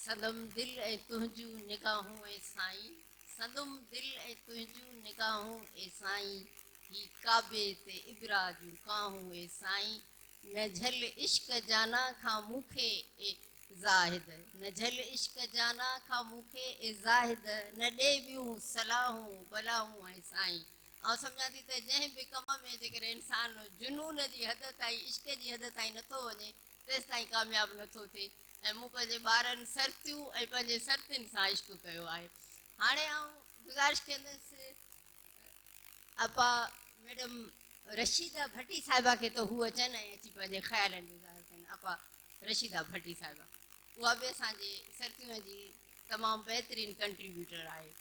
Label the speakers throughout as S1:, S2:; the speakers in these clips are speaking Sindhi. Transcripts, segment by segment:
S1: سندم دل ۽ تنهنجون نگاهون اي سائين. سندم دل ۽ تنهنجون نگاهون اي سائين. هي ڪعبي تي ابرا جون ڪاهون اي سائين. نه جهل عشق جانان کان مون کي اي زاهد. نه جهل عشق جانان کان مون کي اي زاهد. نه ڏي ٻيون صلاحون بلاهون اي سائين. آئون سمجهان ٿي ته جنهن به ڪم ۾ جيڪڏهن انسان جنون جي حد تائين عشق جي حد تائين نٿو وڃي تيستائين ڪامياب نٿو ٿئي ۽ مون پنهنجي ٻارن سرتيون ۽ پنهنجي سرتين سان عشق ڪيو آهي. هاڻي آئون گذارش ڪندس آپا ميڊم رشيده ڀٽي صاحبه کي ته هو اچن ۽ اچي پنهنجي خيالن جو اظهار ڪن. آپا رشيده ڀٽي صاحبه اها به اسان جي سرتيون جي تمام بهترين ڪنٽريبيوٽر آهي.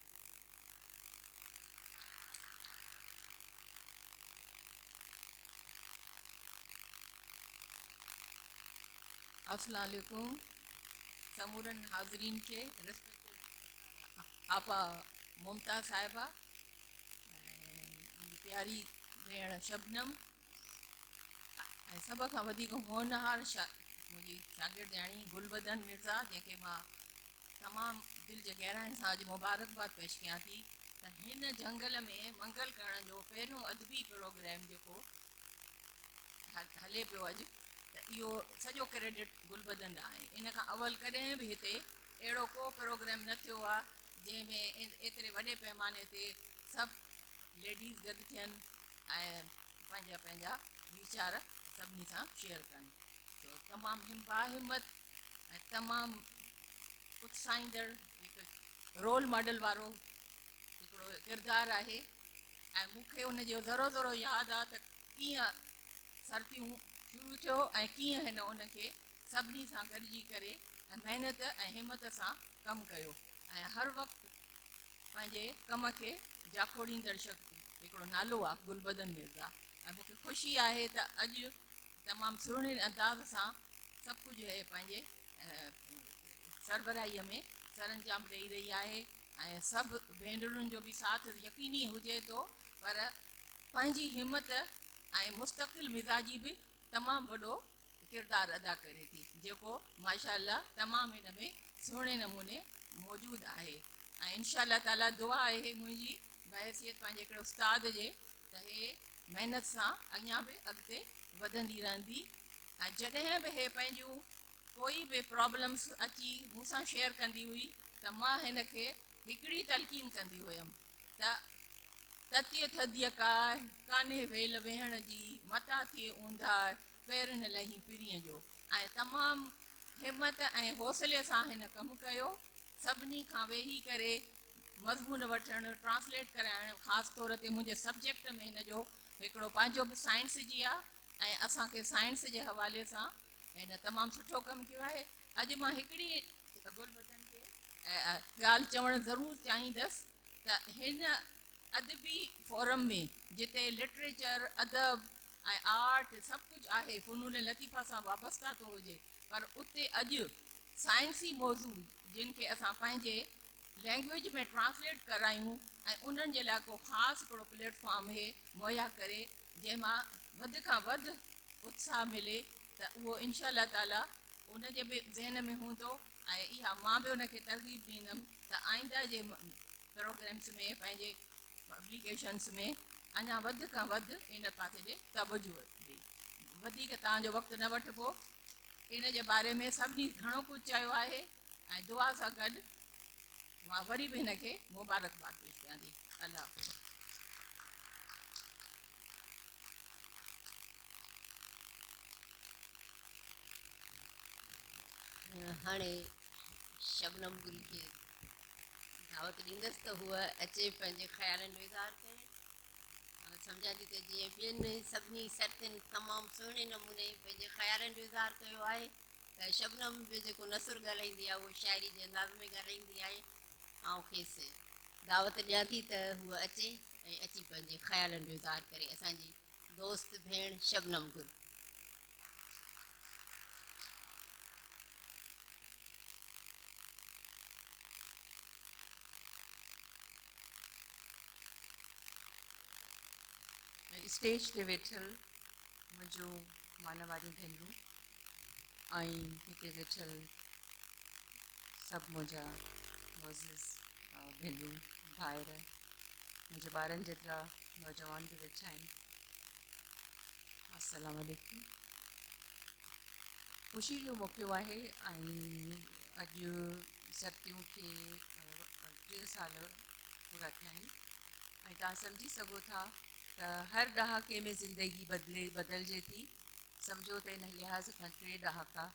S2: السلام عليڪم سمورن حاضرين کي ريسپيڪٽيڊ آپا ممتاز صاحبه ۽ پياري ڀيڻ شبنم ۽ سڀ کان وڌيڪ هونهار منهنجي شاگردياڻي گلبدن مرزا جنهن کي مان تمام دل جي گهراين سان اڄ مبارڪباد پيش ڪيان ٿي ته هن جهنگل ۾ منگل ڪرڻ جو پهريون ادبي پروگرام جيڪو هلي پيو اڄ ته اهو سڄو ڪريڊٽ گلبدن ڏانهن آهي. ان کان اول ڪڏهن به هتي اهڙو ڪو پروگرام نه ٿيو آهي جنهن ۾ ايتري وڏي پيماني تي سڀ ليڊيز گڏ ٿين ۽ پنهنجا پنهنجا ويچار سڀني سان شيئر ڪن. سو تمام باهمت ۽ تمام اتساهيندڙ هڪ رول ماڊل وارو هڪڙو ڪردار آهي ۽ مون کي ان جو ذرو ذرو ياد آ ته ڪيئن سرتيون شروع ٿيو ۽ ڪيئن هن ان کي سڀني سان گڏجي ڪري ۽ محنت ۽ همت سان ڪم ڪيو ۽ هر وقت پنهنجي ڪم کي جاکوڙيندڙ شخص هڪڙو نالو آ گلبدن مرزا ۽ مون کي خوشي آهي ته اڄ تمام سهڻي انداز سان سڀ ڪجهه هي پنهنجي سربراهيء ۾ سرانجام ڏئي رهي آهي ۽ سڀ ڀينرن جو به ساٿ يقيني هجي ٿو پر پنهنجي همت ۽ مستقل مزاجي به تمام وڏو ڪردار ادا ڪري ٿي جيڪو ماشاء الله تمام هن ۾ سهڻي نموني موجود آهي ۽ انشاء الله تعالي دعا آهي منهنجي بحيثيت پنهنجي هڪڙي استاد جي ته هي محنت سان اڃا به اڳتي وڌندي رهندي ۽ جڏهن به هي پنهنجون ڪوئي به پرابلمس اچي مون سان شيئر ڪندي هئي ته مان هن کي هڪڙي تلقين ڪندي هيم ته تتيء ٿڌيء ڪاهه، ڪانهي ويل ويهڻ جي، متان ٿئي اونداهه، پير نه لهين پرينء جو ۽ تمام همت ۽ حوصلي سان هن ڪم ڪيو. سڀني کان ويهي ڪري مضمون وٺڻ، ٽرانسليٽ ڪرائڻ، خاص طور تي منهنجي سبجيڪٽ ۾ هن جو هڪڙو پنهنجو به سائنس جي آ ۽ اسان کي سائنس جي حوالي سان هن تمام سٺو ڪم ڪيو آهي. اڄ مان هڪڙي گلبدن کي ڳالهه چوڻ ضرور چاهيندس ته هن ادبي فورم ۾ جتي لٽريچر، ادب ۽ آرٽ سڀ ڪجهه آهي، فنون لطيفه سان وابسته ٿو هجي پر اتي اڄ سائنسي موضوع جن کي اسان پنهنجي لينگويج ۾ ٽرانسليٽ ڪرايون ۽ انهن جي لاء ڪو خاص هڪڙو پليٽ فارم هي مهيا ڪري جنهن مان وڌ کان وڌ اتساهه ملي ته اهو انشاء الله تعالي ان جي به ذهن ۾ هوندو ۽ اها مان به ان کي ترغيب ڏيندم ته آئنده جي پروگرامس ۾ پنهنجي پبليڪيشنس ۾ اڃا وڌ کان وڌ ان پاسي ڏي توجه ڏي. وڌيڪ توهان جو وقت نه وٺبو. ان جي باري ۾ سڀني گهڻو ڪجهه چيو آهي ۽ دعا سان گڏ مان وري به هن کي مبارڪباد پيش ڪيان ٿي. الله حافظ.
S1: هاڻي شبنم گل کي دعوت ڏيندس ته هوء اچي پنهنجي خيالن جو اظهار ڪري. آئون سمجهان ٿي ته جيئن ٻين سڀني سرتين تمام سهڻي نموني پنهنجي خيالن جو اظهار ڪيو آهي ته شبنم به جيڪو نثر ڳالهائيندي آهي اهو شاعري جي انداز ۾ ڳالهائيندي آهي. آئون کيس دعوت ڏيان ٿي ته هوء اچي ۽ اچي پنهنجي خيالن جو اظهار ڪري. اسان جي دوست ڀيڻ شبنم گل.
S3: اسٽيج تي ويٺل منهنجون مانواريون ڀينرون ۽ هتي ويٺل سڀ منهنجا معزز ڀينرون، ڀائر، منهنجي ٻارن جيترا نوجوان به ويٺا آهن. السلام عليڪم. خوشي جو موقعو آهي ۽ اڄ سرتيون کي 30 سال پورا ٿيا آهن ۽ توهان سمجهي سگهو ٿا ته هر ڏهاڪي ۾ زندگي بدلي بدلجي ٿي. سمجهو ته ان لحاظ کان ٽي ڏهاڪا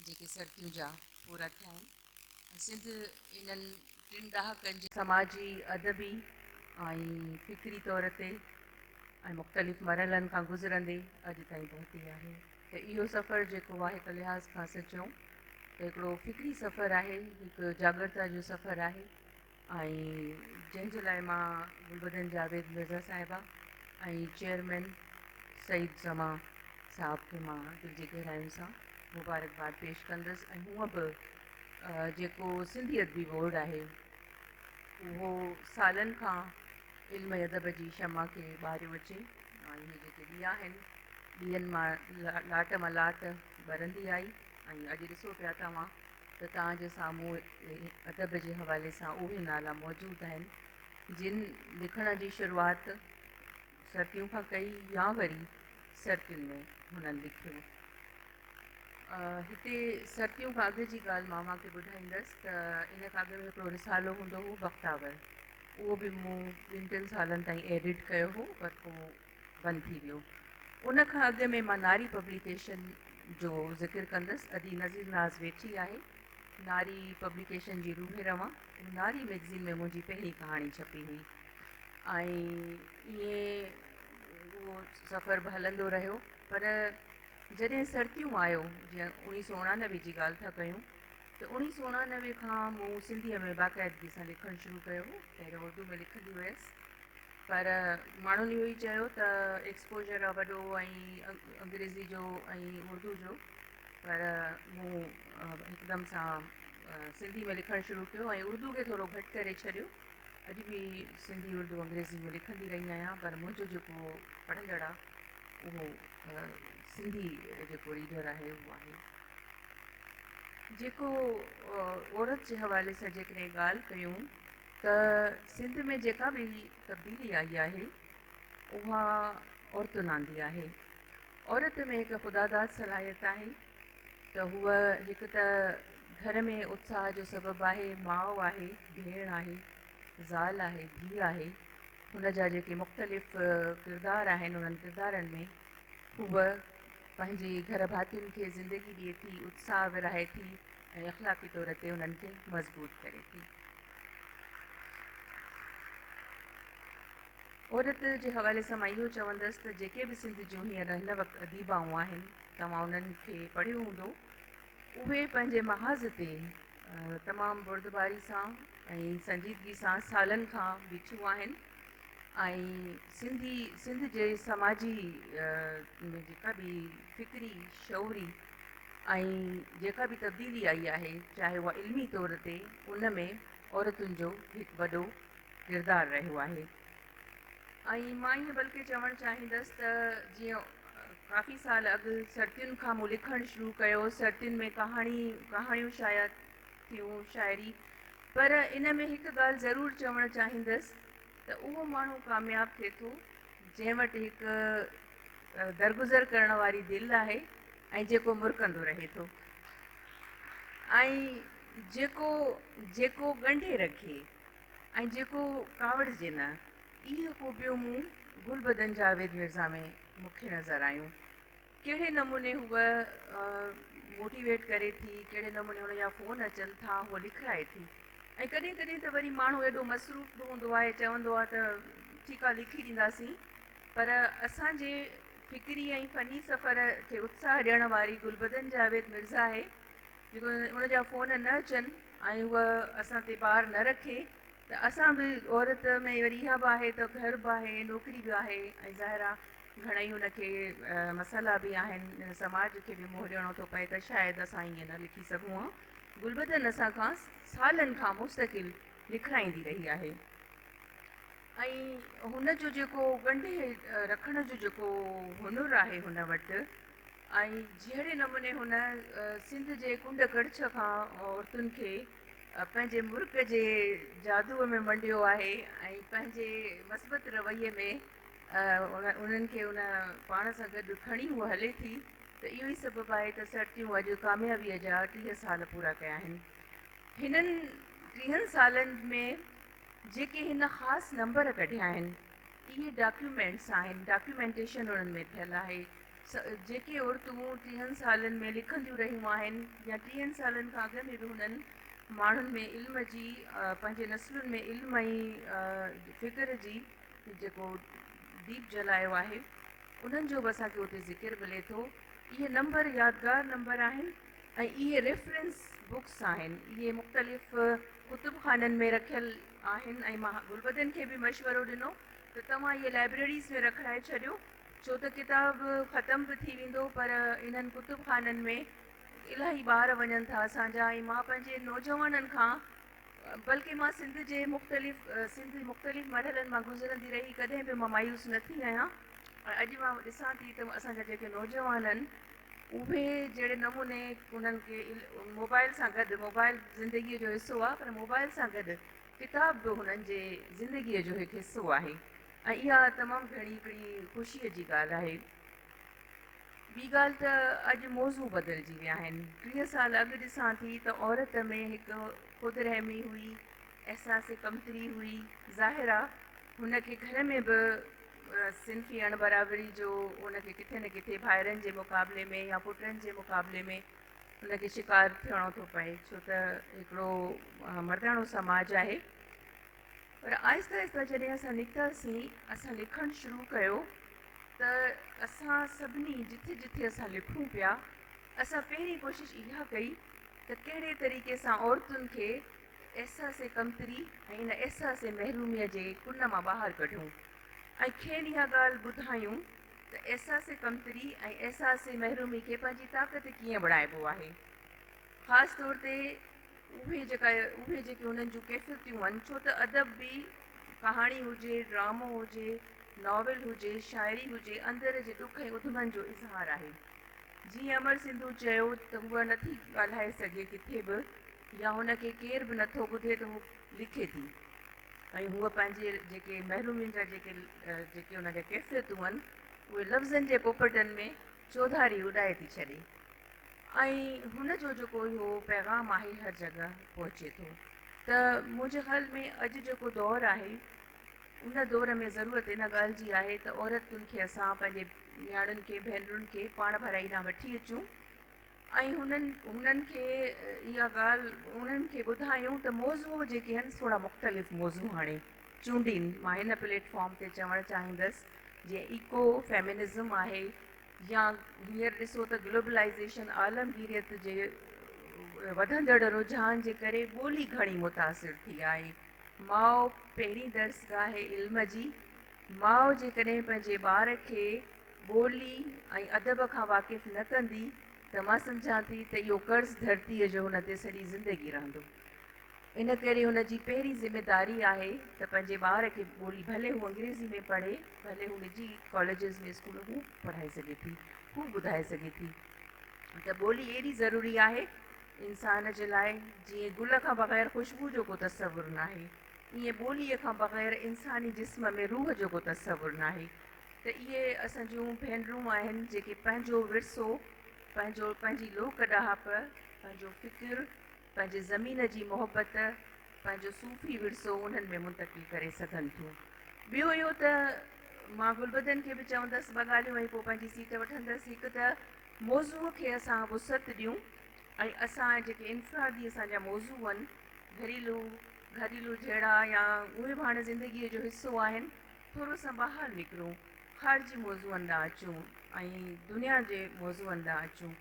S3: جيڪي سرتيون جا پورا ٿيا آهن ۽ سنڌ انهن ٽن ڏهاڪن جي سماجي، ادبي ۽ فڪري طور تي ۽ مختلف مرحلن کان گذرندي اڄ تائين پهتي آهي ته اهو سفر جيڪو آهي هڪ لحاظ کان اسين چئون ته هڪڙو فڪري سفر آهي، هڪ جاڳرتا جو سفر آهي ۽ جنهن جي لاء مان گلبدن جاويد مرزا صاحبه ۽ چيئرمين سعيد زمان صاحب کي مان دل جي گهراين سان مبارڪباد پيش ڪندس ۽ هونء به جيڪو سنڌي ادبي بورڊ آهي اهو سالن کان علم ۽ ادب جي شمع کي ٻاريو اچي ۽ اهي جيڪي ڏيئا آهن ڏيئن مان لاٽ مان لاٽ ٻرندي آئي ۽ اڄ ڏسو پيا توهان ته توهان جي سامهون ادب جي حوالي سان اهي نالا موجود آهن جن لکڻ جي شروعات سرتيون کان ڪئي يا وري سرتين ۾ هنن لکيو. هتي سرتيون کان اڳ جي ڳالهه مان اوهان کي ٻڌائيندس ته ان کان اڳ ۾ هڪڙو رسالو هوندو هو بختاور اهو به مون ٻن ٽن سالن تائين ايڊٽ ڪيو هو پر پوء بند ٿي ويو. ان کان اڳ ۾ مان ناري پبليڪيشن جو ذڪر ڪندس. ادي نذير ناز ويٺي آهي. ناري پبليڪيشن جي روح روان ناري مئگزين ۾ منهنجي پهرين ڪهاڻي ڇپي هئي ۽ ائين اهو سفر به هلندو رهيو پر جڏهن سرتيون آيو جيئن اوڻيهه سو اڻانوي جي ڳالهه ٿا ڪيون ته اوڻيهه سو اڻانوي کان مون سنڌيء ۾ باقاعدگي سان لکڻ شروع ڪيو هو. پهريون اردو ۾ لکندي هيس پر ماڻهن اهو ئي چيو ته ايڪسپوجر آ وڏو ۽ انگريزي جو ۽ اردو جو پر مون هڪدم سان سنڌي ۾ لکڻ شروع ڪيو ۽ اردو کي ٿورو گهٽ ڪري ڇڏيو. اڄ به سنڌي اردو انگريزي ۾ لکندي رهي آهيان پر منهنجو جيڪو پڙهندڙ آ اهو سنڌي جيڪو ريڊر آهي اهو آهي. جيڪو عورت جي حوالي سان جيڪڏهن ڳالهه ڪيون ته سنڌ ۾ جيڪا به تبديلي آئي آهي اها عورتن آندي آهي. عورت ۾ هڪ خداداد صلاحيت آهي ته هوء هڪ ته گهر ۾ اتساهه جو سبب آهي، ماء آهي، ڀيڻ آهي، زال آهي، ڌيء آهي. هن جا جيڪي مختلف ڪردار آهن انهن ڪردارن ۾ هوء پنهنجي گهر ڀاتين کي زندگي ڏئي ٿي، اتساهه ورهائي ٿي ۽ اخلاقي طور تي انهن کي مضبوط ڪري ٿي. عورت جي حوالي سان مان اهو چوندس ته جيڪي به سنڌ جون هينئر هن وقت اديبائون آهن، توهان انهن کي پڙهيو هوندو، اهي پنهنجي محاذ تي تمام بردباري سان ۽ سنجيدگي سان سالن کان بيٺيون آهن ۽ سنڌي سنڌ جي سماجي ۾ جيڪا به فڪري، شعوري ۽ جيڪا به تبديلي آئي آهي، چاهي اها علمي طور تي، ان ۾ عورتن جو هڪ وڏو ڪردار رهيو آهي ۽ مان ائين بلڪه چوڻ چاهيندس ته جيئن ڪافي سال اڳ سرتيون کان مون لکڻ شروع ڪيو، سرتيون ۾ ڪهاڻي ڪهاڻيون شايع ٿيون، شاعري، پر ان ۾ هڪ ڳالهه ضرور چوڻ چاهيندس ته اهو ماڻهو ڪامياب ٿئي ٿو جنهن وٽ هڪ درگذر ڪرڻ واري دل آهي ۽ جيڪو مرڪندو رهي ٿو ۽ جيڪو جيڪو ڳنڍي رکي ۽ جيڪو ڪاوڙجي نه. اهي خوبيون مون گلبدن جاويد مرزا ۾ مون کي نظر آيون. ڪهڙي نموني هوء موٽيويٽ ڪري ٿي، ڪهڙي نموني هن جا فون اچن ٿا، هوء لکرائي ٿي ۽ ڪڏهن ڪڏهن ته وري ماڻهو ايڏو مصروف به هوندو آهي، چوندو آهي ته ٺيڪ آهي لکي ڏينداسين، پر اسان جي فڪري ۽ فني سفر کي اتساهه ڏيڻ واري گلبدن جاويد مرزا آهي، جيڪو ان جا فون نه اچن ۽ هوء اسان تي بار نه رکي ته اسان به عورت ۾ وري اها به آهي ته گهر به آهي نوڪري به آهي ۽ ظاهر آهي گهڻئي ان کي مسئلا به آهن سماج کي به منهن ڏيڻو ٿو پئي ته شايد اسان ائين نه لکي سگهون ها. گلبدن اسان کان سالن کان مستقل لکرائيندي رهي آهي ۽ هن جو جيڪو ڳنڍي رکڻ جو جيڪو هنر آهي هن وٽ. ۽ جهڙي نموني هن سنڌ جي ڪنڊ ڪڙڇ کان عورتن کي پنهنجي مرڪ جي جادوء ۾ منڊيو آهي ۽ پنهنجي مثبت رويي ۾ انهن کي ان پاڻ سان گڏ کڻي هوء هلي ٿي ته اهو ئي سبب آهي ته سرتيون اڄ ڪاميابيء جا 30 سال پورا ڪيا آهن. هنن ٽيهن سالن ۾ جيڪي هن خاص نمبر ڪڍيا آهن، اهي ڊاڪيومينٽس آهن، ڊاڪيومينٽيشن انهن ۾ ٿيل آهي. جيڪي عورتون ٽيهن سالن ۾ لکنديون رهيون آهن يا ٽيهن سالن کان اڳ ۾ به هنن ماڻهن ۾ علم جي، پنهنجي نسلن ۾ علم ۽ فڪر جي جيڪو ديپ جلايو آهي، انهن جو به اسان کي اتي ذڪر ملي ٿو. اهي نمبر يادگار نمبر آهن ۽ اهي ريفرنس بڪس آهن. اهي مختلف ڪتب خانن ۾ رکيل آهن ۽ مان گلبدن کي به مشورو ڏنو ته توهان اهي لائبريريز ۾ رکرائي ڇڏيو، ڇو ته ڪتاب ختم به ٿي ويندو پر انهن ڪتب خانن ۾ الاهي ٻار وڃن ٿا اسان جا ۽ مان پنهنجي نوجوانن کان بلڪه مان سنڌ جي مختلف سنڌ مختلف مرحلن مان گذرندي رهي ڪڏهن به مان مايوس نه ٿي آهيان ۽ اڄ مان ڏسان ٿي ته اسان جا جيڪي نوجوان آهن اهي جهڙي نموني انهن کي موبائل سان گڏ موبائل زندگيء جو حصو آهي پر موبائل سان گڏ ڪتاب به هنن جي زندگيء جو هڪ حصو آهي ۽ اها تمام گهڻي هڪڙي خوشيء جي ڳالهه آهي. ٻي ڳالهه ته اڄ موضوع بدلجي ويا آهن. 30 سال اڳ ڏسان ٿي ته عورت ۾ هڪ خود رحمي هئي، احساس ڪمتري هئي. ظاهر آ هن کي گهر ۾ به صنفي اڻبرابري جو هن کي ڪٿي نه ڪٿي ڀائرن جي مقابلي ۾ يا پٽن جي مقابلي ۾ هن کي شڪار ٿيڻو ٿو پئي، ڇو ته هڪڙو مرداڻو سماج آهي. پر آهستي آهستي جڏهن اسان نڪتاسين، اسان لکڻ شروع ڪيو ته اسان سڀني جٿي جٿي اسان لکون پيا، اسان پهرين ڪوشش اها ڪئي ته ڪهڙي طريقي سان عورتن کي احساس ڪمتري ۽ ان احساس محروميء جي ڪن مان ٻاهر ڪڍون ۽ کين اها ڳالهه ٻڌايون ته احساس ڪمتري ۽ احساس محرومي کي پنهنجي طاقت ڪيئن بڻائبو آهي. خاص طور تي اهي جيڪا اهي جيڪي انهن جون ڪيفيتون آهن، ڇو ته ادب به ڪهاڻي هجي، ڊرامو هجي، ناول هجي، شاعري هجي، اندر جي ڏک ۽ اڌمن جو اظهار آهي. جيئن امر سنڌو چيو ته هوء نٿي ڳالهائي سگهي ڪٿي به يا هن کي ڪير به نٿو ٻڌي ته هوء لکي ٿي ۽ هوء پنهنجي جيڪي محرومين جا جيڪي جيڪي ان جا ڪيفيتون آهن اهي لفظن جي پوپٽن ۾ چوڌاري اڏائي ٿي ڇڏي. ۽ هن جو جيڪو اهو پيغام آهي هر جڳهه پهچي ٿو ته منهنجي خيال ۾ اڄ جيڪو دور آهي ان دور ۾ ضرورت ان ڳالهه جي آهي ته عورتن کي اسان پنهنجي نياڻين کي ڀينرن کي پاڻ ڀرائي ڏانهن وٺي اچون ۽ هنن هنن کي اها ڳالهه انهن کي ٻڌايون ته موضوع جيڪي آهن ٿورا مختلف موضوع هاڻي چونڊين. مان هن پليٽ فارم تي چوڻ چاهيندس جيئن ايڪو فيمنزم آهي يا هينئر ڏسو ته گلوبلائيزيشن، عالمگيريت، جي وڌندڙ رجحان جي ڪري ٻولي گهڻي متاثر ٿي آهي. ماء پهرين درسگاهه علم جي. ماء جيڪڏهن پنهنجي ٻار کي ٻولي ۽ ادب کان واقف نه ڪندي ته مان سمجهان ٿي ته اهو قرض ڌرتيء جو هن تي سڄي زندگي رهندو. ان ڪري هن جي پهرين ذميداري آهي ته پنهنجي ٻار کي ٻولي ڀلي هو انگريزي ۾ پڙهي، ڀلي هو نجي ڪاليجز ۾ اسڪول هو پڙهائي سگهي ٿي، هو ٻڌائي سگهي ٿي ته ٻولي ايڏي ضروري آهي انسان جي لاء جيئن گل کان بغير خوشبو جو ڪو تصور ناهي، ايئن ٻوليء کان بغير انساني جسم ۾ روح جو ڪو تصور ناهي ته اهي اسان جون ڀينرون آهن جيڪي پنهنجو ورثو، پنهنجو پنهنجي لوڪ ڏاهپ، پنهنجو فڪر، پنهنجي زمين جي محبت، پنهنجو صوفي ورثو انهن ۾ منتقل ڪري سگهن ٿيون. ٻيو اهو ته مان گلبدن کي به چوندس ٻه ڳالهيون ۽ پوء پنهنجي سيٽ وٺندس. هڪ ته موضوع کي اسان وسعت ڏيون ۽ اسان جيڪي انفرادي اسان جا موضوع آهن، گهريلو گهريلو جهيڙا يا اهي به هاڻي زندگيء جو حصو آهن، ٿورو اسان ٻاهر نڪرون، خارجي موضوعن ڏانهن اچون ۽ دنيا جي موضوعن ڏانهن اچون.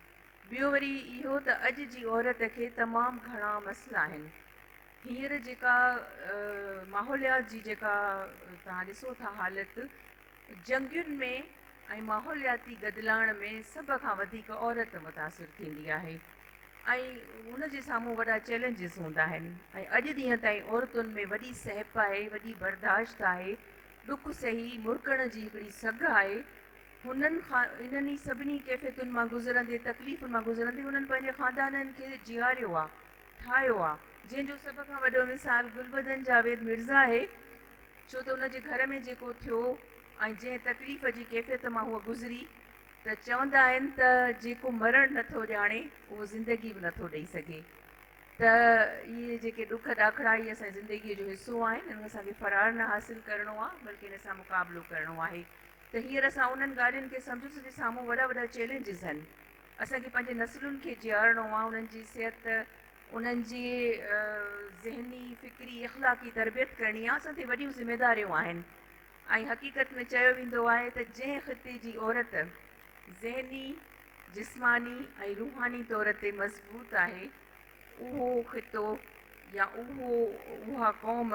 S3: ٻيو وري اهو ته اڄ جي عورت کي تمام گهڻا مسئلا آهن. هينئر جيڪا ماحوليات جي جيڪا توهان ڏسو ٿا حالت، جنگين ۾ ۽ ماحولياتي گدلاڻ ۾ سڀ کان وڌيڪ عورت متاثر ٿيندي آهي ۽ ان جي سامهون وڏا چئلينجز هوندا آهن ۽ اڄ ڏينهن تائين عورتن ۾ وڏي سهپ آهي، وڏي برداشت آهي، ڏک سهي مرڪڻ جي هڪڙي سگهه آهي. هنن انهن ئي سڀني ڪيفيتن مان گذرندي، تڪليفن مان گذرندي هنن پنهنجي خاندانن کي جيئاريو آ، ٺاهيو آ، جنهن جو سڀ کان وڏو مثال گلبدن جاويد مرزا آهي، ڇو ته ان جي گهر ۾ جيڪو ٿيو ۽ جنهن تڪليف جي ڪيفيت مان هوء گذري ته چوندا آهن ته جيڪو مرڻ نه ٿو ڄاڻي اهو زندگي به نه ٿو ڏئي سگهي ته اهي جيڪي ڏک ڏاکڙا اهي اسان جي زندگيء جو حصو آهن، انهن کان اسان کي فرار نه حاصل ڪرڻو آ بلڪه ان سان مقابلو ڪرڻو آهي. ته هينئر اسان انهن ڳالهين کي سمجهون ته جي سامهون وڏا وڏا چئلينجز آهن. اسان کي پنهنجي نسلن کي جيئارڻو آهي، انهن جي صحت، انهن جي ذهني، فڪري، اخلاقي تربيت ڪرڻي آهي، اسان تي وڏيون ذميداريون آهن ۽ حقيقت ۾ چيو ويندو آهي ته جنهن خطي جي عورت ذهني، جسماني ۽ روحاني طور تي مضبوط آهي، اهو خطو يا اهو اها قوم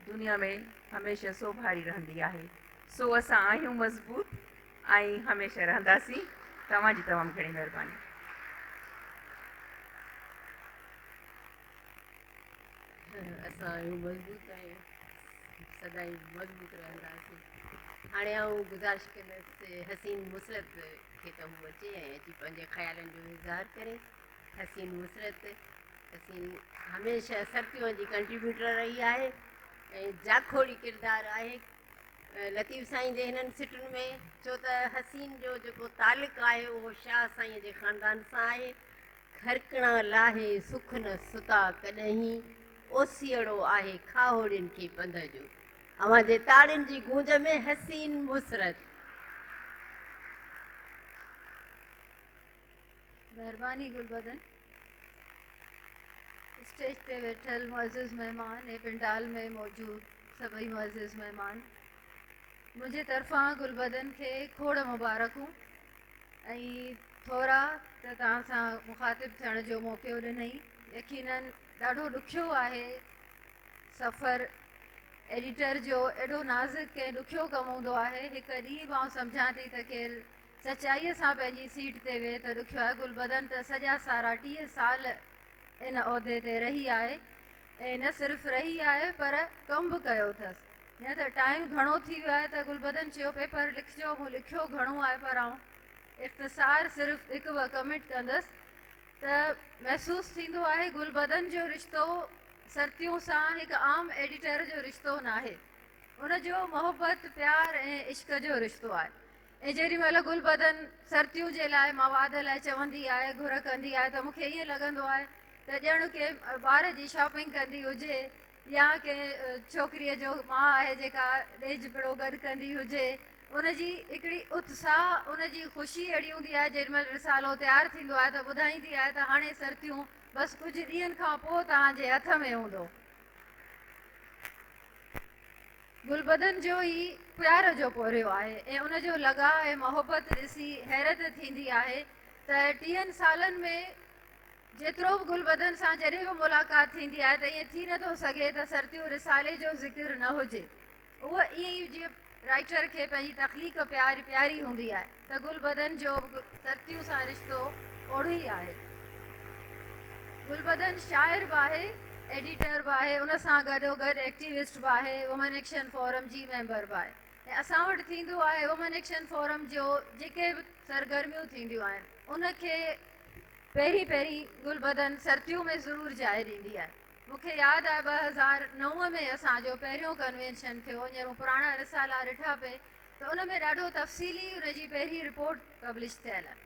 S3: دنيا ۾ هميشه سوڀاري رهندي آهي. سو اسان آهيون مضبوط ۽ هميشه رهنداسين. توهان جي تمام گهڻي مهرباني.
S1: اسان آهيون مضبوط ۽ سدائين مضبوط رهنداسين. هاڻي آئون گذارش ڪندس حسين مسرت کي ته هو اچي ۽ اچي پنهنجي خيالن جو اظهار ڪري. حسين مسرت، حسين هميشه سرتيون جي ڪنٽريبيوٽر رهي آهي ۽ جاکوڙي ڪردار آهي لطيف سائين جي هنن سٽن ۾، ڇو ته حسين جو جيڪو تعلق آهي اهو شاهه سائين جي خاندان سان آهي. کرڪڻا لاهي سک نه ستا ڪڏهين، اوسيئڙو آهي کاهوڙين کي پنڌ جو. اوهان جي تاڙين جي گونج ۾ حسين مسرت.
S4: مهرباني گلبدن. اسٽيج تي ويٺل معزز مهمان ۽ پنڊال ۾ موجود سڀئي معزز مهمان، منهنجي طرفان گلبدن کي کوڙ مبارڪون ۽ ٿورا ته توهان سان مخاطب ٿيڻ جو موقعو ڏنئي. يقينن ڏاڍو ڏکيو آهي سفر ايڊيٽر جو، ايڏو نازڪ ۽ ڏکيو ڪم هوندو آهي. هڪ ڏينهن به آئون سمجهان ٿي ته ڪير سچائيء سان پنهنجي سيٽ تي ويهه ته ڏکيو آهي. گلبدن ته سڄا سارا 30 سال ان عهدي تي رهي آهي ۽ نه صرف رهي آهي پر ڪم به ڪيو اٿس. نه ته ٽائيم گهڻو ٿي ويو آهي ته گلبدن چيو پيپر لکجو، مون لکيو گهڻو آهي پر آئون اختصار صرف هڪ ٻه ڪمينٽ ڪندس ته محسوس ٿيندو آهي گلبدن جو رشتو سرتيون سان هڪ عام ايڊيٽر جو رشتو ناهي، ان جو محبت، پيار ۽ عشق جو رشتو آهي. ۽ جيڏي مهل گلبدن سرتيون جي لاء مواد لاء چوندي آهي، گهر ڪندي آهي ته مون کي ائين لڳندو آهي ته ڄڻ ڪنهن ٻار جي شاپنگ ڪندي هجي يا ڪنهن ڇوڪريء جو ماء آهي جيڪا ڏيج پڙو گڏ ڪندي هجي. ان جي هڪڙي اتساهه، ان جي خوشي اهڙي هوندي آهي جيڏي مهل رسالو تيار ٿيندو آهي ته ٻڌائيندي آهي ته هاڻي سرتيون بس ڪجهه ڏينهن کان پوء توهان جي هٿ ۾ هوندو. گلبدن جو هي پيار جو پورهيو آهي ۽ ان جو لڳاء ۽ محبت ڏسي حيرت ٿيندي آهي ته 30 سالن ۾ جيترو به گلبدن سان جڏهن به ملاقات ٿيندي آهي ته ائين ٿي نٿو سگهي ته سرتيون رسالي جو ذڪر نه هجي. اهو ائين ئي جيئن رائيٽر کي پنهنجي تخليق پيار پياري هوندي آهي ته گلبدن جو به سرتيون سان رشتو اوڙو ئي آهي. گلبدن شاعر به آهي، ايڊيٽر به آهي، ان سان گڏوگڏ ايڪٽيوسٽ به آهي، وومن ايڪشن فورم جي ميمبر به آهي ۽ اسان وٽ ٿيندو آهي وومن ايڪشن فورم جو جيڪي به سرگرميون ٿينديون آهن ان کي پهرين پهرين گلبدن سرتيون ۾ ضرور جاء ڏيندي آهي. مون کي ياد آهي 2009 ۾ اسان جو پهريون ڪنوينشن ٿيو، هينئر مون پراڻا رسالا ڏٺا پئي ته ان ۾ ڏاڍو تفصيلي ان جي پهرين رپورٽ پبلش ٿيل آهي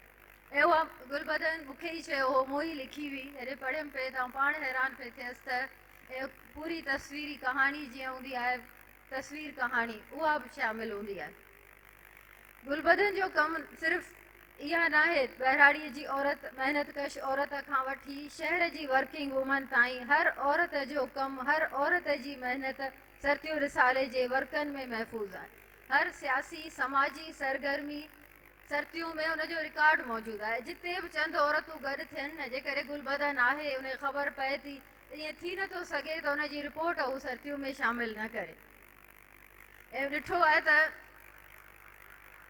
S4: ۽ اها گلبدن مون کي ئي چيو هو، مون ئي لکي هئي. جڏهن پڙهيم پئي ته آئون پاڻ حيران پئي ٿيس ته پوري تصويري ڪهاڻي جيئن هوندي آهي تصوير ڪهاڻي اها به شامل هوندي آهي. گلبدن جو ڪم صرف اها ناهي، ٻهراڙيء جي عورت، محنت ڪش عورت کان وٺي شهر جي ورڪنگ وومن تائين هر عورت جو ڪم، هر عورت جي محنت سرتيون رسالي جي ورقن ۾ محفوظ آهي. هر سياسي، سماجي سرگرمي سرتيون ۾ ان جو رڪارڊ موجود آهي. جتي به چند عورتون گڏ ٿين نه، جيڪڏهن گلبدن آهي، ان کي خبر پئي ٿي ته ائين ٿي نٿو سگهي ته ان جي رپورٽ هو سرتيون ۾ شامل نه ڪري. ۽ ڏٺو آهي ته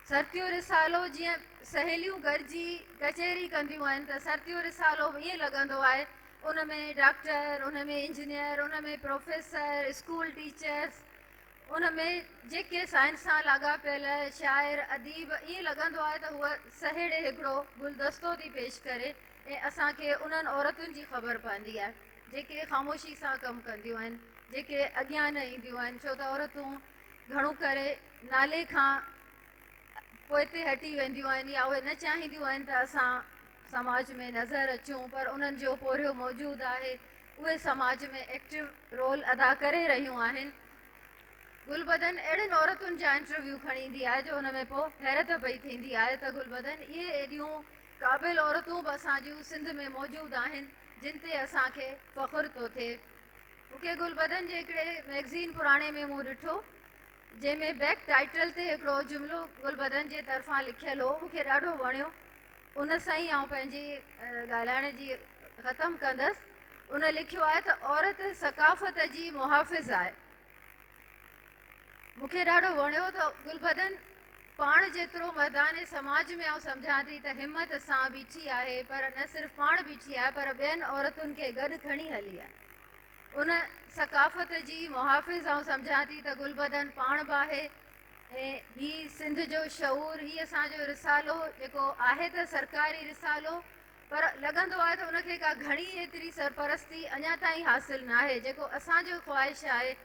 S4: سرتيون رسالو جيئن سهيليون گڏجي ڪچهري ڪنديون آهن ته سرتيون رسالو به ائين لڳندو آهي، ان ۾ ڊاڪٽر، ان ۾ انجنيئر، ان ۾ پروفيسر، اسڪول ٽيچرس، ان ۾ جيڪي سائنس سان لاڳاپيل شاعر، اديب ائين لڳندو آهي ته هوء سهيڙي هڪڙو گلدستو ٿي پيش ڪري ۽ اسان کي انهن عورتن جي خبر پوندي آهي جيڪي خاموشي سان ڪم ڪنديون آهن، جيڪي اڳيان نه اينديون آهن ڇو ته عورتون گهڻو ڪري نالي کان پوئتي هٽي وينديون آهن يا اهي نه چاهينديون آهن ته اسان سماج ۾ نظر اچون پر انهن جو پورهيو موجود آهي اهي سماج ۾ ايڪٽو رول ادا ڪري رهيون آهن. گلبدن اهڙين عورتن جا انٽرويو کڻي ايندي آهي جو ان ۾ پوء حيرت پئي ٿيندي آهي ته گلبدن اهي ايڏيون قابل عورتون به اسان جون سنڌ ۾ موجود آهن جن تي اسان کي فخر ٿو ٿئي. مون کي گلبدن جي هڪڙي مئگزين پراڻي ۾ مون ڏٺو جنهن ۾ بيڪ ٽائيٽل تي هڪڙو جملو گلبدن جي طرفان لکيل هو مون کي ڏاڍو وڻيو ان سان ئي آئون پنهنجي ڳالهائڻ جي ختم ڪندس. ان لکيو آهي ته عورت ثقافت جي محافظ آهي. مون کي ڏاڍو وڻيو ته گلبدن پاڻ جيترو مرداني سماج ۾ آئون سمجهان ٿي ته همت سان بيٺي آهي پر نه صرف پاڻ بيٺي آهي پر ٻين عورتن کي گڏ کڻي هلي آهي. ان ثقافت جي محافظ آئون سمجهان ٿي ته گلبدن پاڻ به آهي ۽ هي سنڌ جو شعور، هي اسان جو رسالو جيڪو آهي ته سرڪاري رسالو پر لڳندو آهي ته ان کي ڪا گهڻي ايتري سرپرستي اڃا تائين حاصل ناهي جيڪو اسان جو خواهش آهي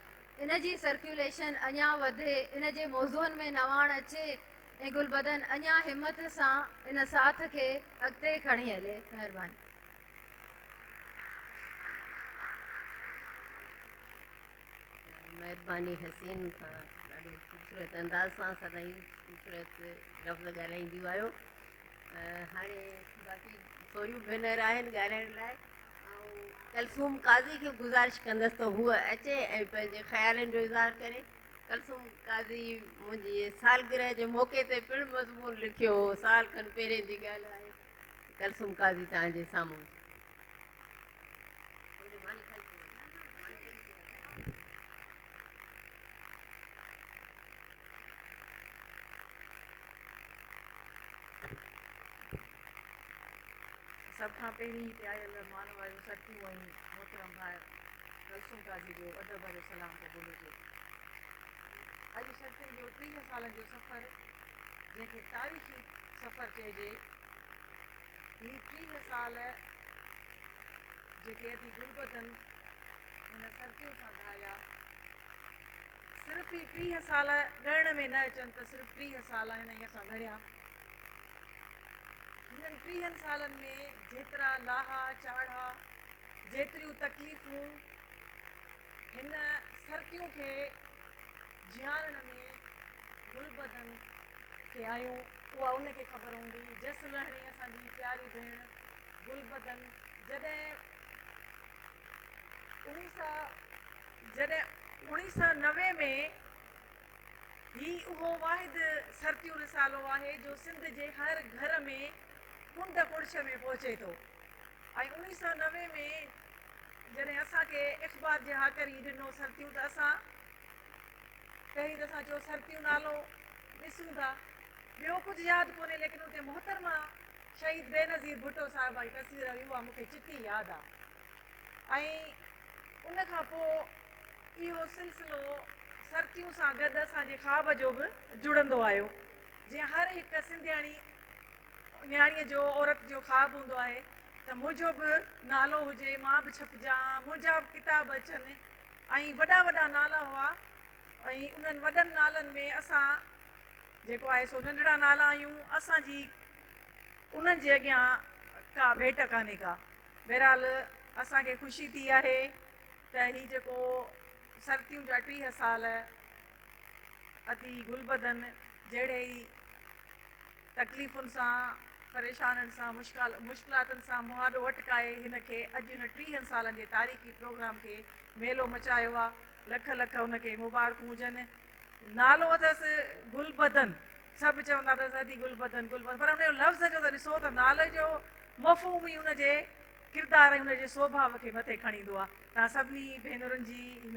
S4: ان جي سرڪيوليشن اڃا وڌي ان جي موضوعن ۾ نواڻ اچي ۽ گلبدن اڃا همت سان ان ساٿ کي اڳتي کڻي هلي. مهرباني.
S1: مهرباني حسين توهان ڏاڍو خوبصورت انداز سان سدائين خوبصورت لفظ ڳالهائينديون آهيو. هاڻي باقي ٿوريون ڀينر آهن ڳالهائڻ لاء آئون ڪلثوم قاضي کي گذارش ڪندس ته هوء اچي ۽ پنهنجي خيالن جو اظهار ڪري. ڪلثوم قاضي منهنجي سالگرهه جي موقعي تي پڻ مضمون لکيو هو، سال کن پهرين جي ڳالهه آهي. ڪلثوم قاضي توهان جي سامهون.
S5: سڀ کان پهرين هتي آيل مانواريون سرتيون ۽ محترم ڀاء ڪلثوم قاضي جو ادب ڀريو سلام قبول هجي. اڄ سرتين جو 30 سالن جو سفر جنهن کي تاريخي سفر چئجي، هي 30 سال جيڪي ادي گلبدن هن سرتيون سان گهاريا، صرف هي 30 سال ڳڻڻ ۾ نه اچن ته صرف 30 سال آهن ۽ اسان ڳڻيا. هنن ٽيهن سالن ۾ جيترا لاها چاڙها، جيتريون تڪليفون هن سرتيون کي جيارڻ ۾ گلبدن کي آيون، اها ان کي خبر هوندي. جس لهڻي اسان جي پياري ڀيڻ گلبدن جڏهن اڻيهه سئو جڏهن اڻيهه سئو 90 ۾ هي اهو واحد سرتيون رسالو آهي جو سنڌ جي هر گهر ۾ ڪنڊ ڪڙڇ ۾ پهچي ٿو ۽ 1990 ۾ جڏهن اسان کي اخبار جي هاڪر ئي ڏنو سرتيون ته اسان پهرين ته اسان چيو سرتيون نالو ڏسون ٿا ٻيو ڪجهه ياد ڪونهي ليڪن اتي محترمه شهيد بينظير ڀٽو صاحبه جي تصوير هئي اها مون کي چٽي ياد آ ۽ ان کان پوء اهو سلسلو سرتيون سان گڏ اسان جي خواب جو به جڙندو آيو. جيئن هر هڪ سنڌياڻي نياڻيء جو عورت جو خواب هوندو آهي ته منهنجو به نالو هجي، مان به ڇپجان، منهنجا به ڪتاب اچن ۽ وڏا وڏا نالا هئا ۽ انهن وڏن نالن ۾ اسان جيڪو آهي سو ننڍڙا نالا آهيون، اسان جي انهن جي اڳيان ڪا ڀيٽ ڪانهي ڪا. بهرحال اسان کي خوشي ٿي آهي ته هي جيڪو سرتيون جا 30 سال ادي گلبدن جهڙي ئي تڪليفن سان، پريشانين سان، مشڪلاتن سان مهاڏو اٽڪائي هن کي اڄ هن ٽيهن سالن جي تاريخي پروگرام کي ميلو مچايو آ. لک لک هن کي مبارڪون هجن. نالو اٿس گلبدن. سڀ چوندا اٿس ادي گلبدن گلبدن پر ان جو لفظ جو ته ڏسو ته نالي جو مفهوم ئي ان جي ڪردار ۽ ان جي سوڀاء کي مٿي کڻي ايندو آهي. توهان سڀني ڀينرن جي هن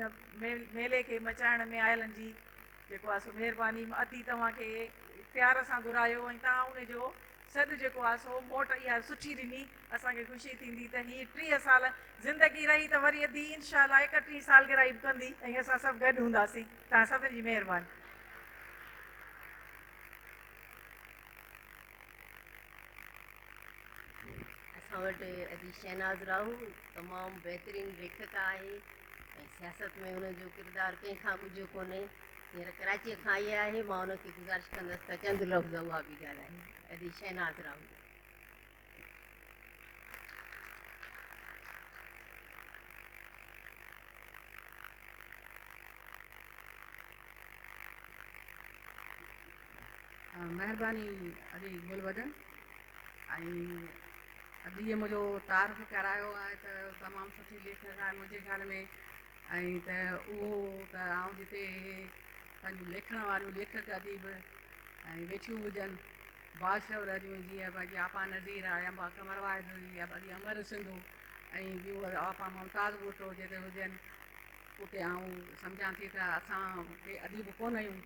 S5: ميلي کي مچائڻ ۾ آيلن جي جيڪو آهي سو مهرباني. ادي توهان کي پيار سان گهرايو ۽ توهان ان جو سڏ جيڪو آهي سو موٽ اها سٺي ڏني. اسان کي خوشي ٿيندي ته هي 30 سال زندگي رهي ته وري ادي انشاء الله 31 سالگرهه به ڪندي ۽ اسان سڀ گڏ هونداسين. توهان سڀني جي مهرباني.
S1: اسان وٽ ادي شهناز راهو تمام بهترين ليکڪا آهي ۽ سياست ۾ هن جو ڪردار ڪنهن کان ڳجهو ڪونهي. هينئر ڪراچيء کان آئي آهي، مان ان کي گذارش ڪندس ته چند لفظ اها به ڳالهائي. ادي شهناز راهو.
S6: مهرباني ادي گلبدن ۽ اديء منهنجو تعارف ڪرايو آهي ته تمام سٺي ليکڪ آهي منهنجي خيال ۾ ۽ ته اهو ته آئون جتي پنهنجون ليکڻ واريون ليکڪ اديب ۽ ويٺيون هجن باشعور اديون جيئن باقي آپا نظير آهي آپا قمر واحد هئي ادي امر سنڌو ۽ ٻيون آپا ممتاز ڀٽو جتي هجن اتي آئون سمجهان ٿي ته اسان ڪي اديب ڪونه آهيون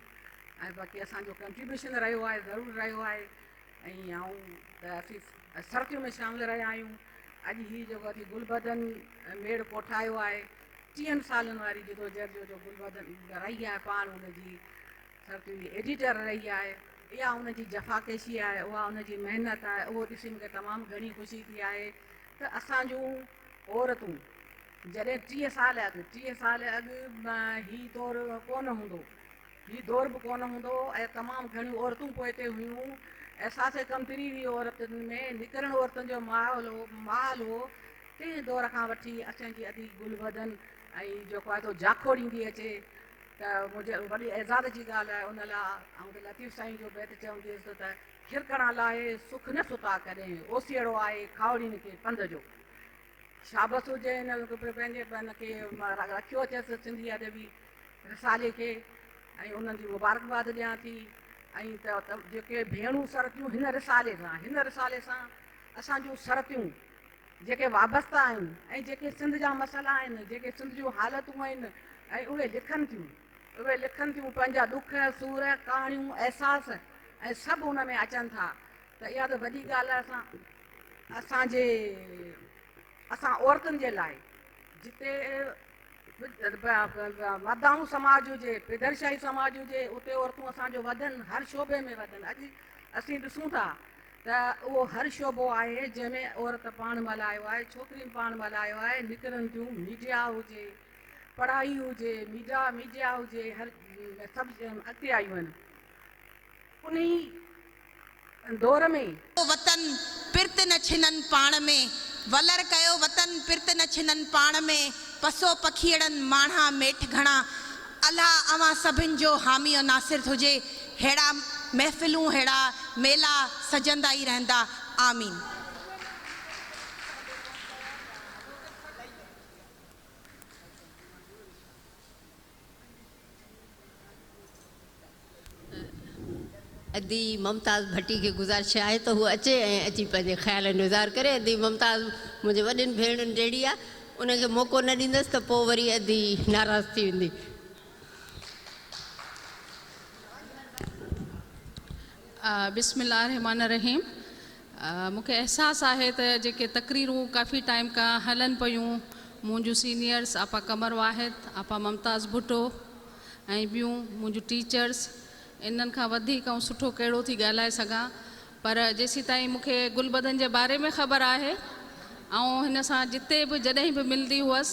S6: ۽ باقي اسان جو ڪنٽريبيوشن رهيو آهي ضرور رهيو آهي ۽ آئون ته اسين سرتيون ۾ شامل رهيا آهيون اڄ هي جيڪو اٿي گلبدن ميڙ ڪوٺايو آهي 30 سالن واري جدوجهد جو جو گلبدن رهي آهي پاڻ ان جي سرتيون جي ايڊيٽر رهي آهي اها ان جي جفاڪشي آهي اها ان جي محنت آهي اهو ڏسي مونکي تمام گهڻي خوشي ٿي آهي ته اسان جون عورتون جڏهن 30 سال اڳ 30 سال اڳ هي دور ڪونه هوندو هي دور به ڪونه هوندو هو ۽ تمام گهڻيون عورتون پوئتي هيون. احساس ڪمتري هئي عورتن ۾، نڪرڻ عورتن جو ماحول هو مال هو. تنهن دور کان وٺي اسان جي ادي گلبدن ۽ جيڪو آهي سو جاکوڙيندي اچي ته منهنجي وڏي اعزاز جي ڳالهه آهي. ان لاء آئون ته لطيف سائين جو بيت چونديس ته کرڪڻا لاهي سک نه ستا ڪڏهن، اوسيئڙو آهي کاهوڙين کي پنڌ جو. شابس هجي هن پنهنجي هن کي رکيو اٿس سنڌي ادبي رسالي کي ۽ انهن جي مبارڪباد ڏيان ٿي ۽ ته جيڪي ڀيڻون سرتيون هن رسالي سان هن رسالي سان اسان جون سرتيون جيڪي وابسته آهن ۽ جيڪي سنڌ جا مسئلا آهن جيڪي سنڌ جون حالتون آهن ۽ اهي لکن ٿيون اهي لکن ٿيون پنهنجا ڏک سور ڪهاڻيون احساس ۽ سڀ ان ۾ اچن ٿا ته اها ته وڏي ڳالهه آهي اسان اسان جي اسان عورتن جي لاء جتي مرداڻو سماج هجي، پدرشاهي سماج هجي، اتي عورتون اسان جو وڌن، هر شعبي ۾ وڌن. اڄ اسين ڏسون ٿا ته اهو هر شعبو آهي جنهن ۾ عورت پاڻ ملهايو آهي، ڇوڪرين پاڻ ملهايو آهي، نڪرن ٿيون، ميڊيا هجي، پڙهائي هجي، ميڊيا ميڊيا هجي، هر سڀ اڳتي آيون آهن. انهي دور ۾.
S7: وطن پرت نه ڇنن پاڻ ۾، ولر ڪيو وطن پرت نه ڇنن پاڻ ۾، پسو پکيئڙن ماڻها ميٺ گهڻا، الله اوهان سڀن جو حامي و ناصر هجي، ههڙا محفلون ههڙا ميلا سجندا ئي رهندا، آمين.
S1: ادي ممتاز ڀٽي کي گذارش آهي ته هوء اچي ۽ اچي پنهنجي خيالن جو اظهار ڪري. ادي ممتاز منهنجي وڏين ڀيڻن جهڙي آهي، ان کي موقعو نه ڏيندس ته پوء وري ادي ناراض ٿي ويندي.
S8: بسم الله الرحمٰن الرحيم مون کي احساس آهي ته جيڪي تقريرون ڪافي ٽائيم کان هلن پيون منهنجون سينيئرس آپا قمر واحد، آپا ممتاز ڀٽو ۽ ٻيون منهنجون ٽيچرس انهن کان وڌيڪ آئون سٺو ڪهڙو ٿي ڳالهائي سگهان پر جيسيتائين مون کي گلبدن جي باري ۾ خبر آهي آئون هن سان جتي به جڏهن به ملندي هئس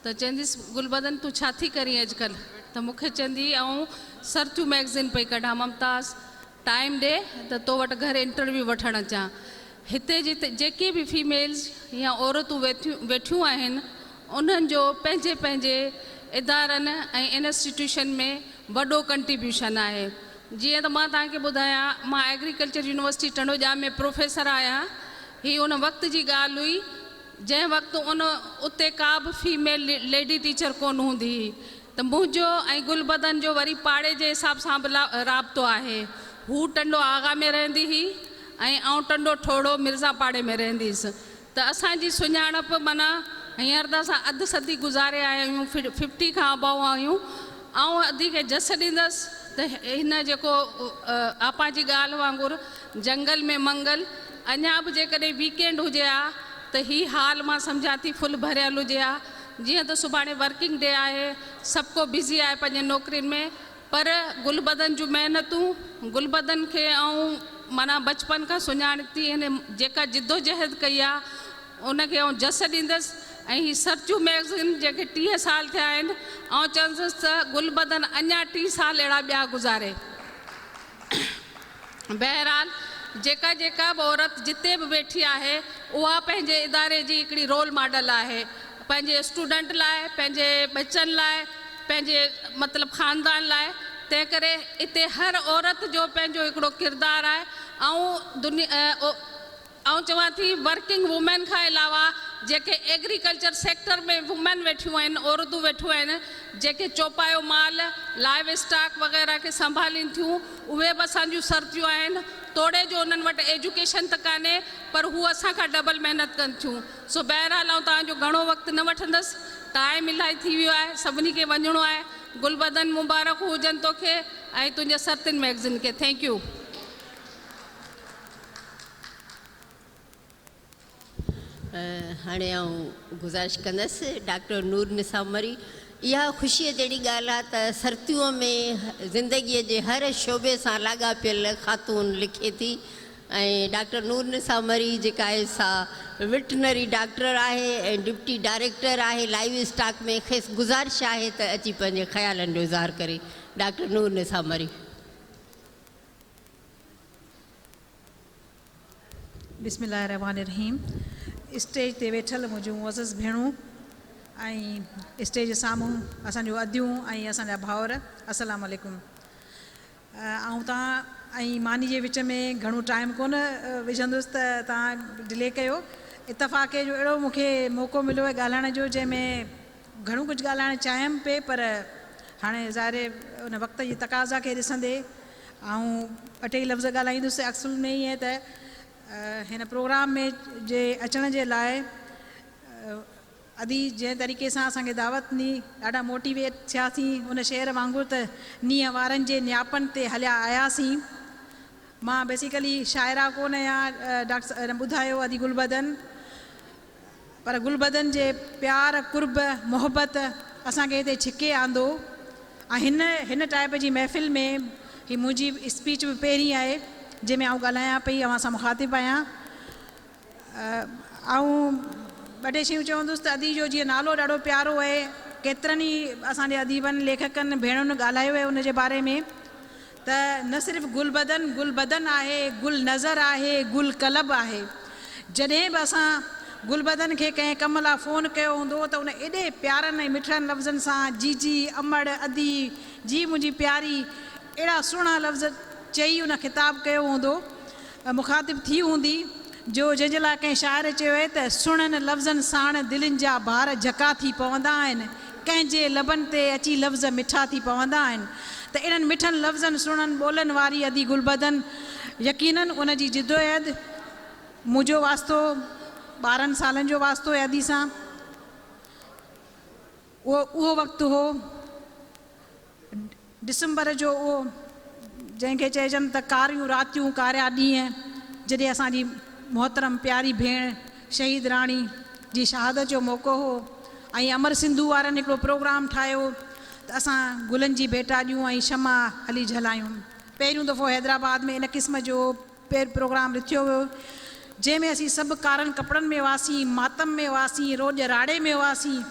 S8: ته چونديس گلبدن تون ڇا ٿي ڪرين اڄڪلهه ته مون کي چوندي آئون سرتيون مئگزين پئي ڪڍان ممتاز ٽائيم ڏي ته تو وٽ گهر انٽرويو وٺڻ اچان. هتي جيڪي به فيميلز يا عورتون ويٺيون آهن انهن جو پنهنجي پنهنجي ادارن ۽ انسٽيٽيوشن ۾ وڏو ڪنٽريبيوشن آهي. جيئن ته مان توهان کي ٻڌايان مان ايگريڪلچر يونيورسٽي ٽنڊوڄام ۾ پروفيسر آهيان. هي ان وقت جي ڳالهه هئي جنهن وقت ان اتي ڪا به فيميل ليڊي ٽيچر ڪونه هوندي هئي. ته منهنجو ۽ گلبدن جو وري پاڙي جي حساب سان به رابطو آهي. هو ٽنڊو آغا ۾ رهندي هئي ۽ آئون ٽنڊو ٺوڙهو مرزا پاڙي ۾ رهندي هيس ته اسان جي سڃاڻپ معنيٰ هينئر ته اسان اڌ صدي گذاري آيا آهيون ففٽي کان ابائو آهيون. آئون ادي کي جس ڏيندس ته هن جيڪو آپا جي ڳالهه وانگر جنگل ۾ منگل. اڃا به جيڪڏهن ويڪ اينڊ هجي ها ته هي هال مان سمجهان ٿي فل ڀريل هجي ها. جيئن ته سڀاڻي ورڪنگ ڊي آهي، سڀ ڪو بزي آهي پنهنجي نوڪرين ۾، پر گلبدن جون محنتون، گلبدن کي آئون معنيٰ بچپن کان سڃاڻي ٿي، هن جيڪا جدوجهد ڪئي آ ان کي آئون جس ڏيندس ۽ هي سرچو مئگزين جنهن کي 30 سال ٿيا آهن، آئون چوندس ته گلبدن اڃا 30 سال اهڙا ٻيا گذاري. بهرحال جيڪا جيڪا به عورت جتي به ويٺي آهي اها پنهنجي اداري جي هڪڙي رول ماڊل آهي، پنهنجي اسٽوڊنٽ لاء، پنهنجي ٻچن لاء، پنهنجي مطلب خاندان لاء، تنهن ڪري اتي هر عورت جو پنهنجو هڪڙو ڪردار آهي. آئون دنيا آئون چوان ٿي ورڪنگ وومين کان علاوه جيڪي ايگريڪلچر سيڪٽر ۾ وومين ويٺيون آهن، عورتون ويٺيون آهن، جيڪي چوپايو مال، لائيو اسٽاڪ وغيره کي سنڀالين ٿيون، اهي به اسان جون سرتيون آهن، توڙي جو انهن وٽ ايجوڪيشن ته ڪانهي پر هو اسان کان ڊبل محنت ڪن ٿيون. سو بهرحال آئون توهان جو گهڻو وقت نه وٺندس، ٽائيم الاهي ٿي ويو آهي، سڀني کي وڃڻو آهي. گلبدن مبارڪون هجن توکي ۽ تنهنجي سرتين مئگزين کي. Thank you.
S1: هاڻي آئون گذارش ڪندس ڊاڪٽر نور نثاء مري. اها خوشيء جهڙي ڳالهه آهي ته سرتيون ۾ زندگيء جي هر شعبي سان لاڳاپيل خاتون لکي ٿي ۽ ڊاڪٽر نور نثاء مري جيڪا آهي سا وٽنري ڊاڪٽر آهي ۽ ڊپٽي ڊائريڪٽر آهي لائيو اسٽاڪ ۾، کيس گذارش آهي ته اچي پنهنجي خيالن جو اظهار ڪري. ڊاڪٽر نور نثاء مري.
S9: بسم الله الرحمٰن الرحيم اسٽيج تي ويٺل منهنجون معزز ڀيڻون ۽ اسٽيج جي سامهون اسان جون اديون ۽ اسان جا ڀائر السلام عليڪم آئون توهان ۽ ماني جي وچ ۾ گهڻو ٽائيم ڪونه وجهندس ته توهان ڊلي ڪيو اتفاقي جو اهڙو مون کي موقعو مليو آهي ڳالهائڻ جو جنهن ۾ گهڻو ڪجهه ڳالهائڻ چاهيم پئي پر هاڻي ظاهر ان وقت جي تقاضا کي ڏسندي آئون ٻه ٽي لفظ ڳالهائيندس. اصل ۾ ائين ته هن پروگرام ۾ جي اچڻ جي لاء ادي جنهن طريقي سان اسان کي دعوت ڏني ڏاڍا موٽيويٽ ٿياسين ان شعر وانگر ته نينهن وارن جي نياپن تي هليا آياسين. مان بيسيڪلي شاعره ڪونه آهيان ڊاڪٽر ٻڌايو ادي گلبدن پر گلبدن جي پيار، قرب، محبت اسان کي هتي ڇڪي آندو ۽ هن هن ٽائيپ جي محفل ۾ هي منهنجي اسپيچ به پهرين آهي جنهن ۾ آئون ڳالهايان پئي اوهان سان مخاطب آهيان. آئون ٻه ٽي شيون چوندس ته ادي جو جيئن نالو ڏاڍو پيارو آهي ڪيترن ئي اسان جي اديبن ليکڪن ڀيڻن ڳالهايو آهي ان جي باري ۾ ته نه صرف گلبدن گل بدن آهي، گل نظر آهي، گل قلب آهي. جڏهن به اسان گلبدن کي ڪنهن ڪم لا فون ڪيو هوندو ته ان ايڏي پيارن ۽ مٺڙن لفظن سان جيجي، امڙ، ادي، جي منهنجي پياري اهڙا سهڻا لفظ چئي ان خطاب ڪيو هوندو، مخاطب ٿي هوندي جو جنهن جي لاء ڪنهن شاعر چيو آهي ته سهڻن لفظن ساڻ دلين جا بار جهڪا ٿي پوندا آهن، ڪنهن جي لبن تي اچي لفظ مٺا ٿي پوندا آهن ته انهن مٺن لفظن سهڻن ٻولن واري ادي گلبدن يقينن ان جي جدوجهد منهنجو واسطو 12 سالن جو واسطو آهي ادي سان اهو اهو وقت هو ڊسمبر جو اهو جنهن کي چئجن ته ڪاريون راتيون ڪاريا ڏينهن جڏهن اسان جي محترم پياري ڀيڻ شهيد راڻي جي شهادت جو موقعو هو ۽ امر سنڌو وارن هڪڙو پروگرام ٺاهيو ته اسان گلن جي ڀيٽا ڏيون ۽ شمع هلي جهلايون. پهريون دفعو حيدرآباد ۾ ان قسم جو پروگرام رٿيو ويو جنهن ۾ اسين سڀ ڪارن ڪپڙن ۾ هئاسين، ماتم ۾ هئاسين، روڄ راڙي ۾ هئاسين.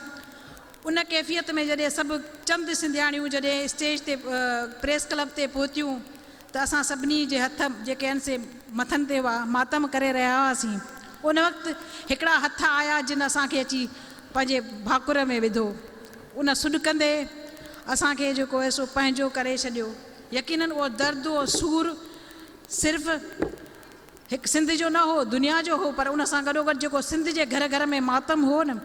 S9: ان ڪيفيت ۾ جڏهن سڀ چند سنڌياڻيون جڏهن اسٽيج تي پريس ڪلب تي پهتيون ته اسان سڀني جي هٿ جيڪي آهن سي مٿن تي هئا، ماتم ڪري رهيا هئاسين. ان وقت هڪڙا هٿ آيا جن اسان کي اچي پنهنجي ڀاڪر ۾ وڌو. ان سڏڪندي اسان کي جيڪو آهي سو پنهنجو ڪري ڇڏيو. يقينن اهو درد اهو سور صرف هڪ سنڌ جو نه هو، دنيا جو هو پر ان سان گڏوگڏ جيڪو سنڌ جي گهر گهر ۾ ماتم هو نه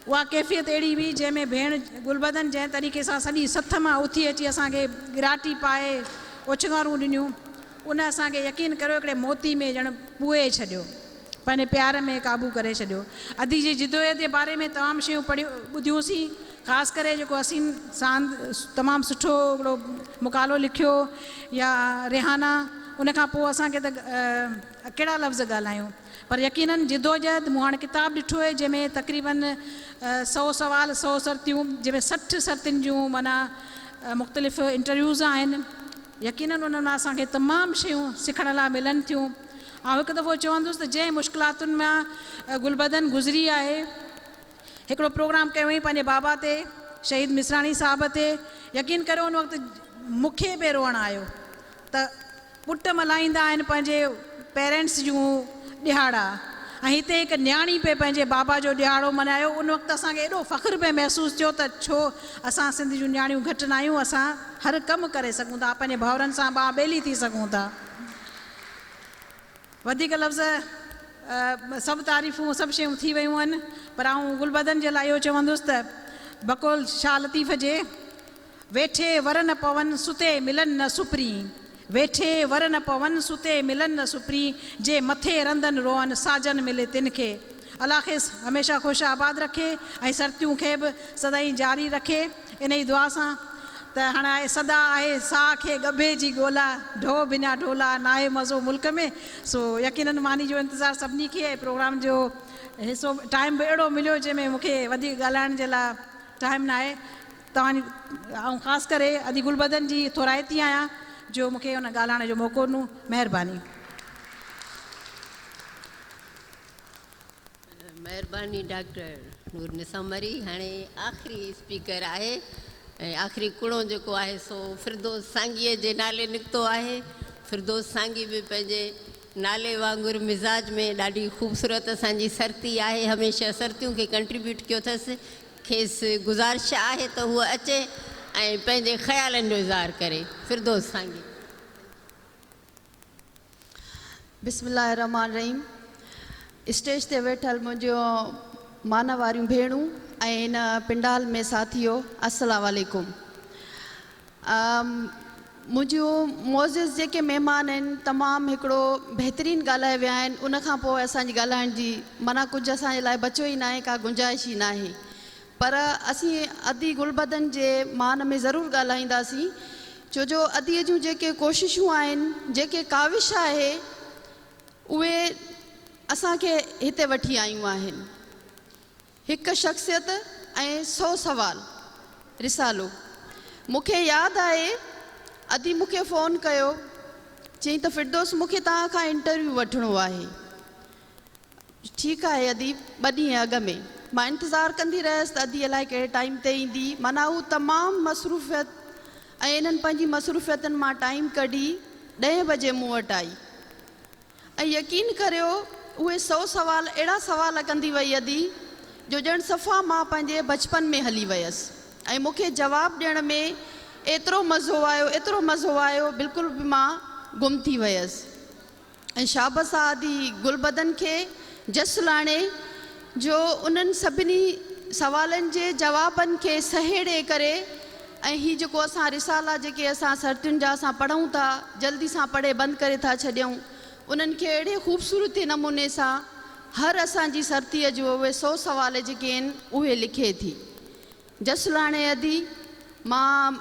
S9: اها ڪيفيت اهڙي هئي جنهن ۾ ڀيڻ گلبدن جنهن طريقي سان سڄي سٿ مان اٿي اچي اسان کي ڳراٽي پائي اوڇنگارون ڏنيون ان اسان کي يقين ڪريو هڪڙي موتي ۾ ڄڻ پوئي ڇڏيو پنهنجي پيار ۾ قابو ڪري ڇڏيو. ادي جي جدوجهد جي باري ۾ تمام شيون پڙهيون ٻڌيونسين خاص ڪري جيڪو حسين ساند تمام سٺو هڪڙو مقالو لکيو يا ريحانه ان کان پوء اسان کي ته ڪهڙا لفظ ڳالهايون. پر يقينن جدوجهد مون هاڻ ڪتاب ڏٺو اهي جنهن ۾ تقريبن سئو سوال سئو سرتيون جنهن ۾ 60 سرتين جون معنيٰ مختلف انٽرويوز آهن يقينن انهن مان اسان کي تمام شيون سکڻ لاء ملن ٿيون. آئون هڪ دفعو چوندس ته جنهن مشڪلاتن مان گلبدن گذري آهي هڪڙو پروگرام ڪيو هئائين پنهنجي بابا تي شهيد مصراڻي صاحب تي يقين ڪريو ان وقت مون کي به روئڻ آيو ته پٽ ملهائيندا آهن پنهنجي پيرنٽس جون ڏهاڙا ۽ هتي هڪ نياڻي پئي پنهنجي بابا جو ڏهاڙو ملهايو ان وقت اسان کي ايڏو فخر پئي محسوس ٿيو ته ڇو اسان سنڌ جون نياڻيون گهٽ ناهيون اسان هر ڪم ڪري سگهون ٿا پنهنجي ڀائرن سان ٻانهن ٻيلي ٿي سگهون ٿا. وڌيڪ لفظ سڀ تعريفون سڀ شيون ٿي ويون آهن پر آئون گلبدن جي لاء اهو چوندس ته بقول شاهه لطيف جي ويٺي ور نه پون ستي ملن نه سپرين ويٺي ور نه پون ستي ملن نه سپرين جي مٿي رندن روئن ساجن ملي تن کي الله کيس هميشه خوش آباد رکي ۽ سرتيون کي به سدائين جاري رکي انهي دعا سان ته هاڻ آهي سدا آهي ساهه کي ڳڀي جي ڳولا ڍو بنا ڍولا ناهي مزو ملڪ ۾ سو يقينن ماني جو انتظار سڀني کي ۽ پروگرام جو حصو ٽائيم به اهڙو مليو جنهن ۾ مون کي وڌيڪ ڳالهائڻ جي لاء ٽائيم ناهي توهان آئون خاص ڪري ادي گلبدن جي ٿورائتي آهيان جو مون کي ان ڳالهائڻ جو موقعو ڏنو مهرباني.
S1: مهرباني ڊاڪٽر نور نساء مري هاڻي آخري اسپيڪر آهي ۽ آخري ڪڻو جيڪو آهي سو فردوس سانگيء جي نالي نڪتو آهي فردوس سانگي به پنهنجي نالي وانگر مزاج ۾ ڏاڍي خوبصورت اسان جي سرتي آهي هميشه سرتيون کي ڪنٽريبيوٽ ڪيو اٿس کيس گذارش آهي ته هوء اچي ۽ پنهنجي خيالن جو اظهار ڪري. فردوس سانگي.
S10: بسم الله الرحمٰن الرحيم اسٽيج تي ويٺل منهنجون مان واريون ڀيڻون ۽ هن پنڊال ۾ ساٿيو السلام عليڪم منهنجون معزز جيڪي مهمان آهن تمام هڪڙو بهترين ڳالهائي ويا آهن ان کان پوء اسان جي ڳالهائڻ جي معنيٰ ڪجهه اسان جي لاء بچيو ئي ناهي ڪا گنجائش ئي ناهي پر اسين ادي گلبدن جي مان ۾ ضرور ڳالهائينداسين ڇو جو اديء جون جيڪي ڪوششون آهن جيڪي ڪاوش آهي اهي اسان کي هتي وٺي آيون آهن. هڪ شخصيت ۽ سو سوال، رسالو. مون کي ياد آهي ادي مون کي فون ڪيو چيائين ته فردوس مون کي توهان کان انٽرويو وٺڻو آهي. ٺيڪ آهي ادي ٻه ڏينهن اڳ ۾ مان انتظار ڪندي رهيس ته ادي الائي ڪهڙي ٽائيم تي ايندي معنيٰ هو تمام مصروفيت ۽ انهن پنهنجي مصروفيتن مان ٽائيم ڪڍي ڏهين بجي مون وٽ آئي ۽ يقين ڪريو اهي سو سوال اهڙا سوال ڪندي وئي ادي جو ڄڻ صفا مان پنهنجي بچپن ۾ هلي ويس ۽ مون کي جواب ڏيڻ ۾ ايترو مزو آيو ايترو مزو آيو بلڪل به مان گم ٿي ويس ۽ شابس آ ادي گلبدن کي جس لاڻي جو انهن سڀني سوالن جي جوابن کي سهيڙي ڪري ۽ هي جيڪو اسان رسالا جيڪي اسان سرتين جا اسان پڙهون ٿا جلدي سان پڙهي بند ڪري ٿا ڇڏيون انهن کي اهڙي خوبصورتي نموني سان هر اسان جي سرتيء جو اهي سو سوال جيڪي آهن اهي لکي ٿي جس لاڻي ادي مان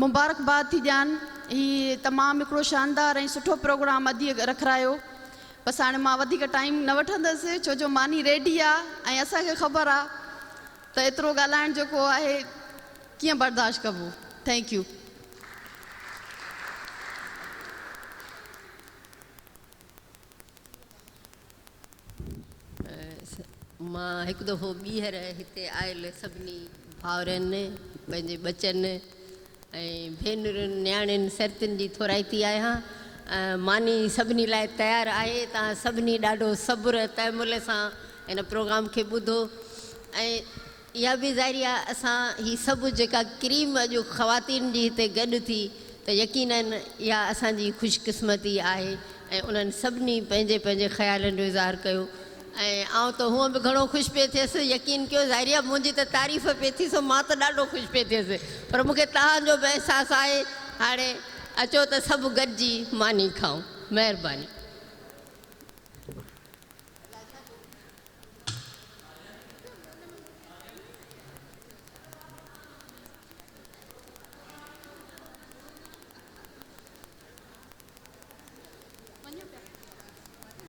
S10: مبارڪباد ٿي ڏيان هي تمام هڪڙو شاندار ۽ سٺو پروگرام اديء رکرايو بس هاڻي مان وڌيڪ ٽائيم نه وٺندس ڇو جو ماني ريڊي آ ۽ اسان کي خبر آ ته ايترو ڳالهائڻ جيڪو آهي ڪيئن برداشت ڪبو thank you.
S1: مان هڪ دفعو ٻيهر هتي آيل سڀني ڀائرن، پنهنجي ٻچن ۽ ڀينرن، نياڻين، سرتين جي ٿورائتي آهيان. ماني سڀني لاء تيار آهي. توهان سڀني ڏاڍو صبر ۽ تحمل سان هن پروگرام کي ٻڌو ۽ اها به ظاهري آهي اسان هي سڀ جيڪا ڪريم اڄ خواتين جي هتي گڏ ٿي ته يقينن اها اسان جي خوش قسمتي آهي ۽ انهن سڀني پنهنجي پنهنجي خيالن جو اظهار ڪيو ۽ آئون ته هونء به گهڻو خوش پئي ٿيس يقين ڪيو ظاهري آهي منهنجي ته تعريف پئي ٿي سو مان ته ڏاڍو خوش پئي ٿيس پر مون کي توهان جو به احساس آهي هاڻي اچو ته سڀ گڏجي ماني کائون مهرباني.